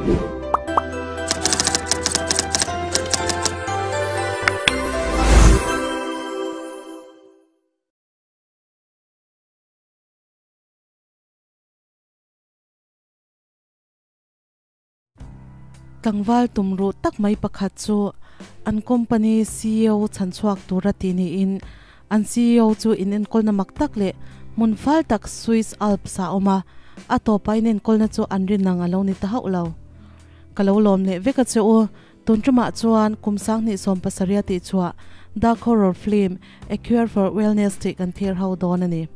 Tlangval tumruh tak mai pakhat chu an company ceo chhan chhuak tura ti niin an ceo chu inenkawlna mak tak leh hmun fal tak Swiss Alps ah a awm a, a tawpa inenkawlna chu an rin ang a lo ni ta hauh lo. Ka lo lawm leh vek a che u, tun tumah chuan kum 2017 a tih chhuah Dark Horror Film A Cure for Wellness tih kan thlir ho dawn a ni.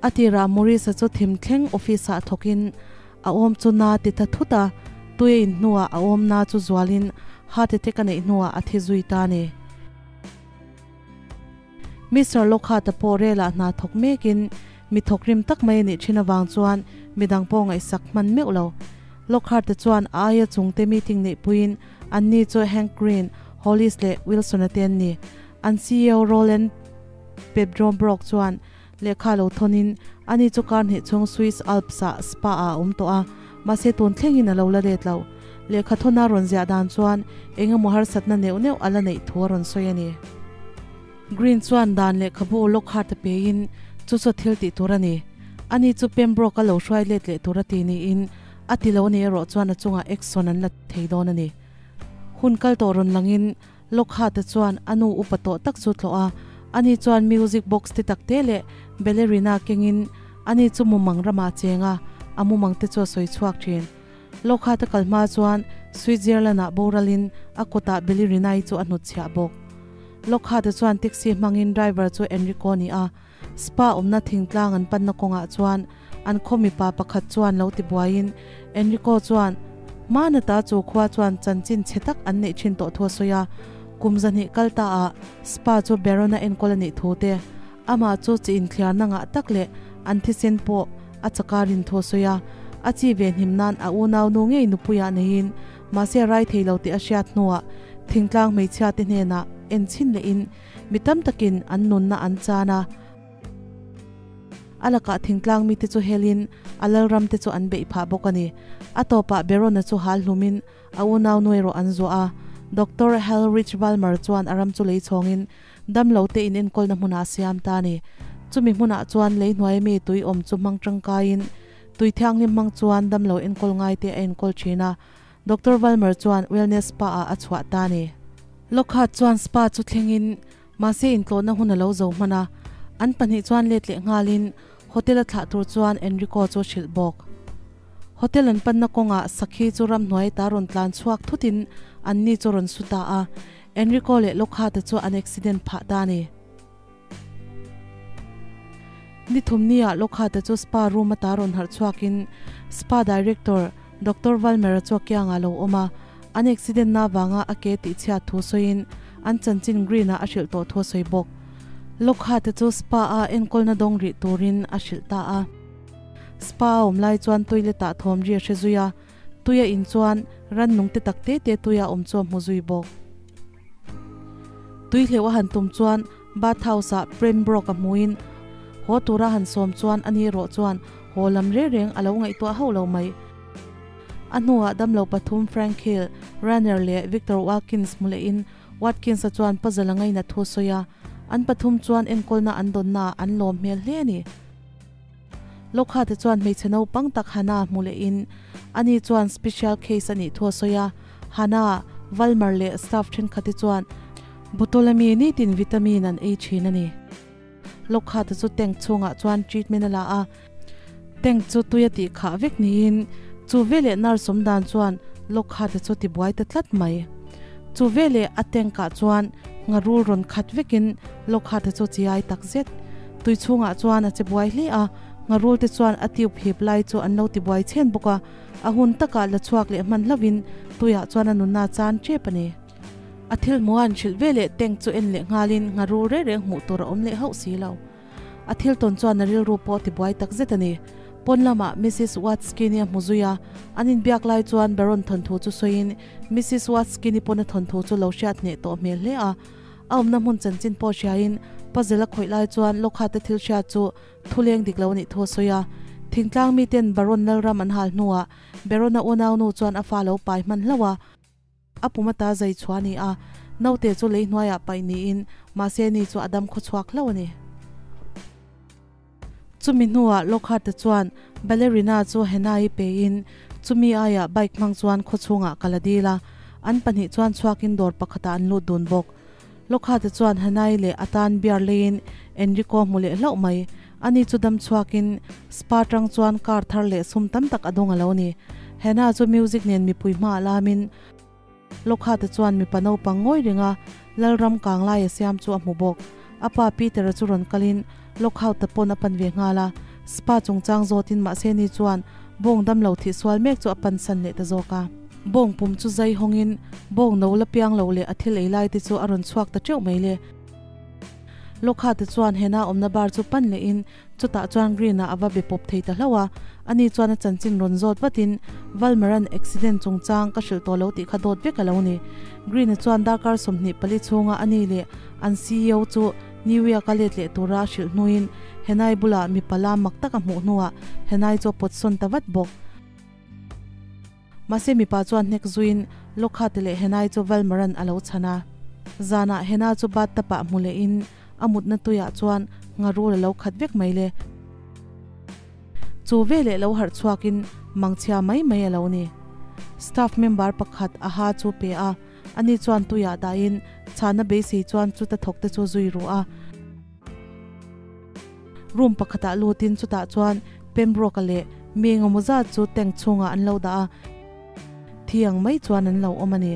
A tirah Maurice-a chu thim thleng office-ah thawkin a awm chu na ti ta thut a, tui a in hnuah a awm na chu zualin heart attack a neih hnuah a thi zui ta a ni. Mister Lockhart-a pawh relah hna thawk mekin mi thawk rim tak mai a nih thin avang chuan midang pawh ngaihsak hman meuh lo. Lockhart-a chuan a aia chungte meeting neihpuiin anni chu Hank Green, Hollis leh Wilson-a te an ni. An CEO Roland Pebrombrock chuan Lehkha lo thawnin ani chu kar hnih chhung Swiss Alps-ah spa-ah a awm tawh a, mahse tun thlengin a lo la let lo. Lehkha thawna rawn ziah dan chuan eng emaw harsatna neuh neuh a la neih thu a rawn sawi a ni. Green chuan dan lehkhabu Lockhart-a peiin chu chu thil tih tur a ni. Ani chu Pembroke a lo hruai let leh tur a ti niin a ti lo a nih erawh chuan a chungah action an la thei dawn a ni. Hun kal tawh rawn langin Lockhart-a chuan a nu upa tawh tak chu tlawh a, ani chuan music box te tak te leh ballerina kengin ani chu mumang ramah a cheng a, a mumang te chu a sawi chhuak thin. Lockhart-a kal hma chuan Switzerland-ah boralin a kutah ballerina-i chu a hnutchhiah bawk. Lockhart-a chuan taxi hmangin driver chu Enrico a ni a, Spa awmna thingtlang an panna kawngah chuan an khaw mipa pakhat chuan lo ti buaiin Enrico chuan hmana ta chu khua chuan chanchin chhe tak an neih thin tawh thu a sawi a, kum zahnih kal ta ah Spa chu Baron a enkawl a nih thu te, amah chu chi inthliarna ngah tak leh an thisen pawh a chaka rin thu a sawi a, a chi ve hnim nan a unau nu ngei nupuiah neiin mahse a rai thei lo tih a hriat hnuah thingtlang hmeichhia te hnenah enchhin lehin Mi tam takin an nunna an chan a, a lakah thingtlang mite chu helin a lalram te chu an beih phah bawk a ni. A tawpah Berona chu hal hlumin a unau nu erawh an zuah a. Doctor Hal Rich Balmer chuan a ram chu lei chhawngin damlo te inenkawlna hmunah a siam ta a ni. Chumi hmunah chuan lei hnuai mi tui awm chu hmang tangkaiin tui thianghlim hmang chuan damlo enkawl ngai te a enkawl thin a. Doctor Valmer chuan Wellness Spa ah a chhuah ta a ni. Lockhart chuan spa chu thlengin mahse intlawhna hun a lo zo hman a, an pahnih chuan let leh nghalin hotel a thlah tur chuan Enrico chu a hrilh bawk. Hotel an panna kawngah Sakhi chu ramhnuai ta rawn tlan chhuak thutin anni chu rawn su ta a, Enrico leh Lockhart-a chu an accident phah ta a ni. Ni thumniah Lockhart-a chu spa room ata rawn harh chhuakin spa director Doctor Valmer-a chu a kiangah a lo awm a, an accident na avanga a ke tihchhiat thu sawiin an chanchin Green-ah a hrilh tawh thu a sawi bawk. Lockhart-a chu spa-a enkawlna dawng rih turin a hrilh ta a. Spa a awm lai chuan toilet-ah thawm ri a hre zui a, tui a in chuan rannung te tak te te tuia awm chu a hmu zui bawk. Tui hleuh a han tum chuan bath house ah Pembroke a hmuin haw tura han sawm chuan ani erawh chuan haw lam reng reng a lo ngaihtuah hauh lo mai. A hnuah damlo pathum Frank Hill, Ranner leh Victor Watkins hmu lehin Watkins-a chuan puzzle a ngainat thu a sawi a, an pathum chuan enkawlna an dawnnaah an lawm hmel hle a ni. Lockhart-a chuan hmeichhe naupang tak Hannah hmu lehin ani chuan special case a nih thu a sawi a. Hannah, Valmer leh staff thenkhat te chuan bottle a mi nitin vitamin an ei thin a ni. Lockhart-a chu tank chhungah chuan treatment a la a, tank chu tui a tih khah vek niin chu veleh nurse awm dan chuan Lockhart-a chu tibuai ta tlat mai. Chu veleh a tank ah chuan ngharul rawn khat vekin Lockhart-a chu chiai tak zet. Tui chhungah chuan a che buai hle a, ngharul te chuan a tube hip lai chu an lo ti buai chhen bawk a, a hun takah la chhuak leh hman hlauhin tuiah chuan a nunna chan tep a ni. A thil hmuh a an hrilh ve leh tank chu en leh nghalin ngharul reng reng hmuh tur a awm leh hauh si lo. A thil tawn chuan a rilru pawh a ti buai tak zet a ni. Pawn lamah Missus Watskini a hmu zui a, an inbiak lai chuan Baron thawnthu chu sawiin Missus Watskini pawn a thawnthu chu lo hriat hneh tawh hmel hle a. A awmna hmun chanchin pawh hriain puzzle a khawih lai chuan Lockhart-a thil hriat chu thuleng dik lo a nih thu a sawi a. Thingtlang miten Baron Lalram an hal hnuah Baron-a unaunu chuan a fa lo pai hman hlauh a, a pum ata zai chhuah a ni a, naute chu lei hnuaiah paih niin mahse ni chu a dam khawchhuak hlauh a ni. Chumi hnuah Lockhart-a chuan ballerina chu Hannah-i pein chumi aiah bike hmang chuan khawchhungah kal a dil a, an pahnih chuan chhuakin dawr pakhatah an lut dun bawk. Lockhart-a chuan Hannah-i leh a tan beer leiin Enrico hmu leh hlauh mai. Ani chu dam chhuakin spa tang chuan car thar leh sum tam tak a dawng a lo ni. Hannah chu music nen mipui hmaah lamin Lockhart-a chuan mipa naupang ngawi ringa Lalram kang laia siam chu a hmu bawk. A pa Peter-a chu rawn kalin Lockhart-a pawn a pan ve nghal a, spa chungchang zawtin mahse ni chuan bawng dam lo thih sual mek chu a pan san leh ta zawk a. Bawng pum chu zai hawngin bawng no la piang lo leh a thil ei lai te chu a rawn chhuak ta teuh mai le. Lockhart-a chuan Hena awmna bar chu pan lehin Chutah chuan Green-a a va be pawp thei ta hlauh a, ani chuan a chanchin rawn zawt vatin, Valmeran accident chungchang ka hrilh tawh lo tih kha dawt vek a lo ni. Green-a chuan darkar 24 chhunga ani leh an CEO chu New York-a let leh tura a hrilh hnuin Henai bulah mipa lam mak tak a hmuh hnuah Henai chu a pawt sawn ta vat bawk. Mahse mipa chuan hnek zuiin Lockhart leh Henai chu Valmaran a lo chhan a. Zanah Hena chu bathtub ah hmu lehin a mutna tuiah chuan ngharul a lo khat vek mai le. Chu veleh lo harh chhuakin mangchhia mai mai a lo ni. Staff member pakhat a ha chu pe a, ani chuan tuiah dahin chhana beisei chuan chuta thawk te chu zui ru a. Room pakhatah lutin chutah chuan Pembroke-a leh mi engemaw zat chu tank chhungah an lo dah a, thi ang mai chuan an lo awm a ni.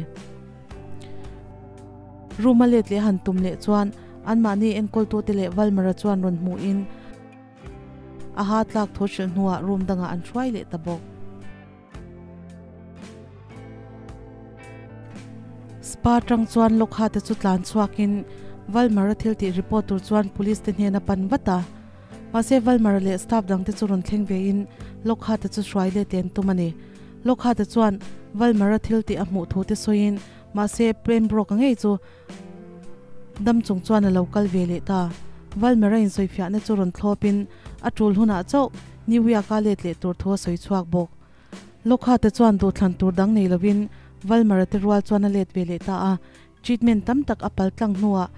Room a let leh han tum leh chuan anmahni enkawltute leh Valmara chuan rawn hmuhin a ha tlak thu hrilh hnuah room dangah an hruai leh ta bawk. Spa tang chuan Lokha te chu tlan chhuakin Valmara thil tih report tur chuan police te hnen a pan vat a. Mahse Valmara leh staff dang te chu rawn thleng vein Lokha te chu hruai let leh an tum a ni. Lokha te chuan Valmara thil tih a hmuh thu te sawiin mahse Pembroke-a ngei chu dam chung chuan a lo kal ve leh ta. Valmara insawifiahna chu rawn thlawpin a tul hunah chauh New York-a let leh tur thu a sawi chhuak bawk. Lokha te chuan duhthlan tur dang nei lovin Valmara te rual chuan a let ve leh ta a, treatment tam tak a pal tlang hnuah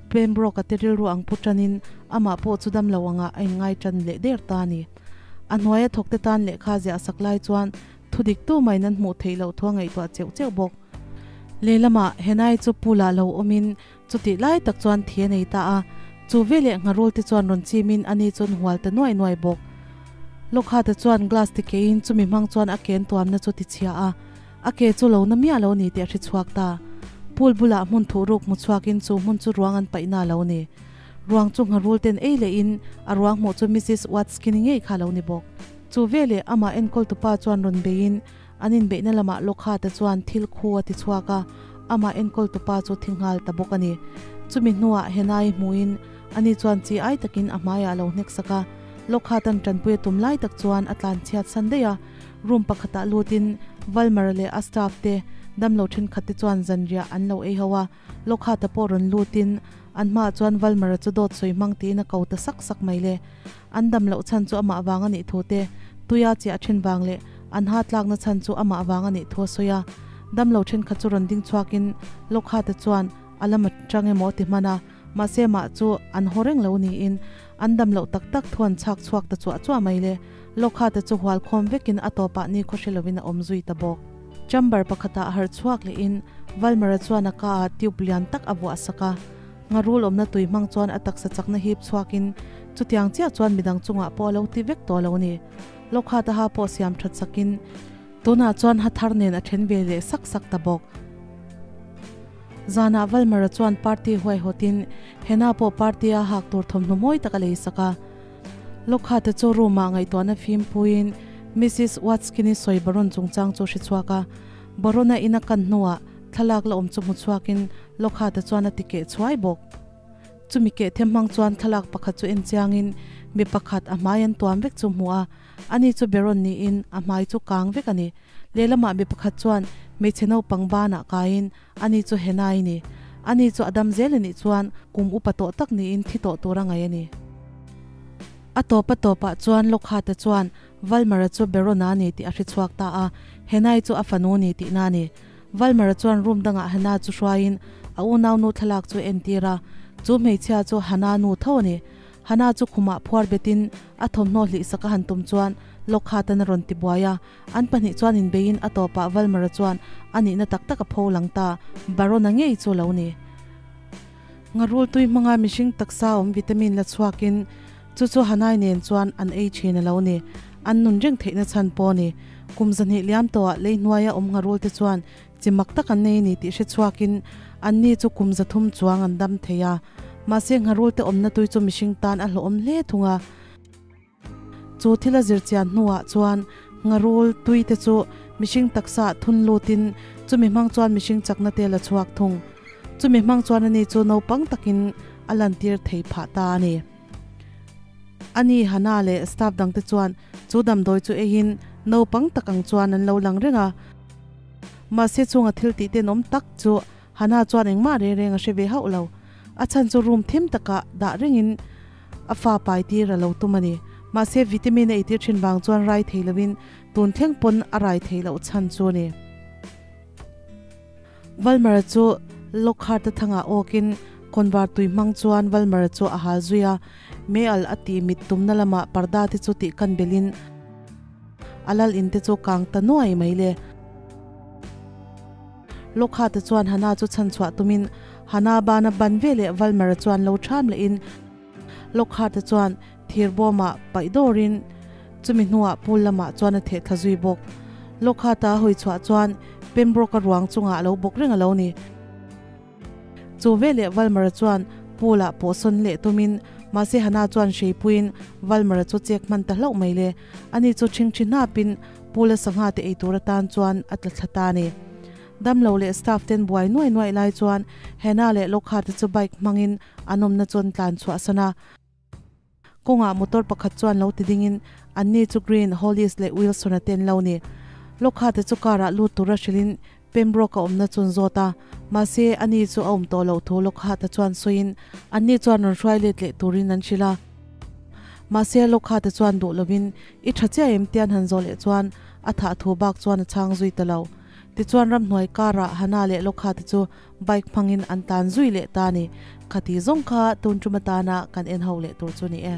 Pembroke-a te rilru ang pu tanin amah pawh chu dam lo angah a inngai tan leh der ta a ni. A hnuaia thawk te tan lehkha ziah sak lai chuan thu dik tu maiin an hmuh theih loh thu a ngaihtuah cheuh cheuh bawk. Lehlamah Henai chu pool-ah lo awmin chutih lai tak chuan thi a nei ta a, chu veleh ngharul te chuan rawn chimin ani chu an hual ta nuai nuai bawk. Lockhart-a chuan glass ti keiin chumi hmang chuan a ken tuamna chu ti chhia a, a ke chu lo na miah lo ni tih a hre chhuak ta. Pool bulah hmun thuh ruk hmu chhuakin chu hmun chu ruang an paihna a lo ni. Ruang chu ngharul ten ei lehin a ruang hmuh chu Missus Watskini ngei kha a lo ni bawk. Chu veleh amah enkawltupa chuan rawn beiin An inbeihna lamah Lockhart-a chuan thil khu a ti chhuak a, amah enkawltupa chu thi nghal ta bawk a ni. Chumi hnuah Henai hmuhin ani chuan chi ai takin a hmaiah a lo hnek sak a. Lockhart-a'n tanpui a tum lai tak chuan a tlan chhiat san daih a, room pakhatah lutin Valmer-a leh a staff te damlo thenkhat te chuan zanriah an lo ei ho a. Lockhart-a pawh rawn lutin an hmaah chuan Valmer-a chu dawt sawi hmang tiin a ko ta sak sak mai le. An dam loh chhan chu amah vang a nih thu te, tuia chiah then vang leh an ha tlakna chhan chu amah vang a nih thu a sawi a. Dam lo thenkhat chu rawn ding chhuakin Lockhart-a chuan a lam atang emaw a ti hman a, mahse mah chu an haw reng lo niin an dam loh tak tak thu an chhak chhuak ta chuah chuah mai le. Lockhart-a chu hual khawm vekin a tawpah ni khaw hre lovin a awm zui ta bawk. Chamber pakhatah harh chhuak lehin Valmara chuan a ka ah tube lian tak a vuah sak a. Ngharul awmna tui hmang chuan a taksa chakna hip chhuakin chutiang chiah chuan midang chungah pawh a lo ti vek tawh lo ni. Lockhart-a ha pawh siam that sakin tunah chuan ha thar nen a then ve leh sak sak ta bawk. Zanah Valmara chuan party huaihawtin Hena pawh party-a hak tur thawmhnaw mawi tak a lei sak a. Lockhart-a chu room-ah ngaihtuahna fimpuiin Missus Watskini sawi Baron chungchang chu a hre chhuak a. Baron-a in a kan hnuah Thlalak la awm chu hmu chhuakin Lockhart-a chuan a ti keh chhuai bawk. Chumi keh them hmang chuan thlalak pakhat chu en chiangin mi pakhat a hmai an tuam vek chu hmu a, ani chu Baron niin a hmai chu kang vek a ni. Lehlamah mi pakhat chuan hmeichhe naupang banah kaiin ani chu Henai ni. Ani chu a dam zel a nih chuan kum upa tawh tak niin thi tawh tur a ngaih a ni. A tawp a tawpah chuan Lockhart-a chuan Valmara chu Baron-a a ni tih a hre chhuak ta a, Hannah-i chu a fanu a ni tihna a ni. Valmara chuan room dangah Hannah chu hruaiin a unaunu thlalak chu a entir a, chu hmeichhia chu Hannah nu tho a ni. Hannah chu khumah phuar betin a thawmhnaw hlihsak a han tum chuan Lockhart-an a rawn ti buai a, an pahnih chuan inbeiin a tawpah Valmara chuan a nihna tak tak a pho lang ta, Baron-a ngei chu a lo ni. Ngarul tui hmanga mihring taksa awm vitamin la chhuakin chu chu Hanai nen chuan an ei thin a lo ni. An nun reng theihna chhan pawh a ni. Kum zahnih liam tawhah lei hnuaia awm ngarul te chuan chi mak tak an nei a ni tih hre chhuakin anni chu kum zathum chuang an dam thei a. Mahse ngarul te awmna tui chu mihring tan a hlawhawm hle thung a. Chu thil a zir chian hnuah chuan ngarul tui te chu mihring taksa ah thun lutin chumi hmang chuan mihring chakna te la chhuak thung. Chumi hmang chuan ani chu naupang takin a lantir thei phah ta a ni. Ani Hana leh staff dangte chuan chu damdawi chu eiin naupang tak ang chuan an lo lang reng a. Mahse chunga thil tih tenawm tak chu Hana chuan engmah reng reng a hre ve hauh lo. A chhan chu room thim takah dah rengin a fa pai tir a lo tum a ni. Mahse vitamin a eitir thin vang chuan rai thei loin tun thleng pawn a rai thei loh chhan chu a ni. Valmara chu Lockhart-a thangah awkin kawnvar tui hmang chuan Valmara chu a hal zui a, meialh a tih mit tumna lamah parda te chu tih kan belhin a lal in te chu kang ta nuai mai le. Lockhart-a chuan Hana chu chhan chhuah tumin Hana bana ban ve leh Valmara chuan lo ṭham lehin Lockhart-a chuan thir bawmah paih dawrin chumi hnuah pool lamah chuan a theh thla zui bawk. Lockhart-a a hawi chhuah chuan Pembroke-a ruang chungah a lo bawk reng a lo ni. Chu veleh Valmara chuan pool-ah pawh sawn leh tumin mahse Hana chuan hreipuiin Valmara chu chek hman ta hlauh mai le. Ani chu ṭhingṭhi hnapin Pool a sangha te ei tur atan chuan a tla thla ta a ni. Damlo leh staff ten buai nuai nuai lai chuan Hannah leh Lockhart te chu bike hmangin an awmna chuan tlan chhuah san a. Kawngah motor pakhat chuan lo ti dingin anni chu Green, Hollis leh Wilson-a te an lo ni. Lockhart te chu car ah lut tura hrilhin Pembroke a awmna chun zawt a, mahse ani chu a awm tawh loh thu Lockhart-a chuan sawiin anni chuan rawn hruai let leh turin an hrilh a. Mahse Lockhart-a chuan duh lovin I tha chiah em tian han zawh leh chuan a thah thu bak chuan a chhang zui ta lo. Tichuan ramhnuai karah Hana leh Lockhart-a chu bike hmangin an tan zui leh ta a ni. Khati zawng kha tun tum atana kan en ho leh tur chu ni e.